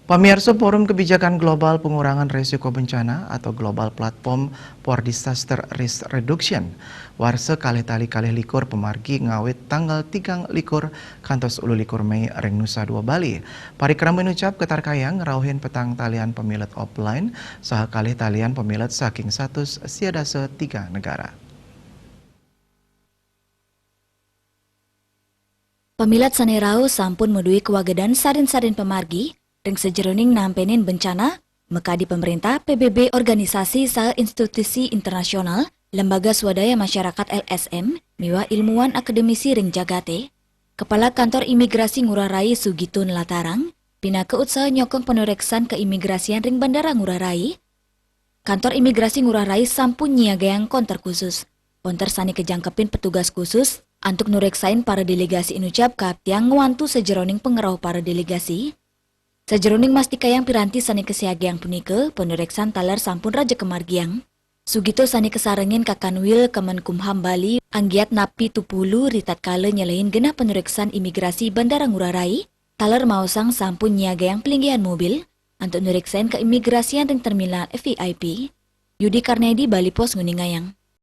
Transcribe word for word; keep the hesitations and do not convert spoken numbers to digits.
Pamiarsa, Forum Kebijakan Global Pengurangan Risiko Bencana atau Global Platform for Disaster Risk Reduction warsa kalih tali kalih likur pamargi ngawit tanggal tigang likur kantos ulu likur Mei ring Nusa Dua Bali. Parikrama inucap katarkayang ngrauhin petang talian pamilet offline saha kalih talian pamilet saking satus sia dasa tiga negara. Pamilet sane rauh sampun madue kawagedan sadin-sadin pamargi ring sajeroning nampenin bencana, makadi pemerintah, P B B, organisasi saha institusi internasional, lembaga swadaya masyarakat, L S M, miwah ilmuwan akademisi ring jagate. Kepala Kantor Imigrasi Ngurah Rai, Sugito, nlatarang, pinaka utsaha nyokong panureksan keimigrasian ring Bandara Ngurah Rai, Kantor Imigrasi Ngurah Rai sampun nyiagayang konter khusus. Konter sane kajangkepin petugas khusus antuk nureksain para delegasi inucap kaaptiang ngwantu sajeroning pangrauh para delegasi. Sajeroning mastikayang piranti sane kasiagayang punika, panureksan taler sampun raja kamargiang. Sugito sane kasarengin Kakanwil Kemenkumham Bali, Anggiat Napi Tupulu, ritatkala nyelehin genah panureksan imigrasi Bandara Ngurah Rai, taler maosang sampun nyiagayang palinggihan mobil antuk nureksain keimigrasian ring terminal V I P. Yudi Karnedi, Bali Post, nguningayang.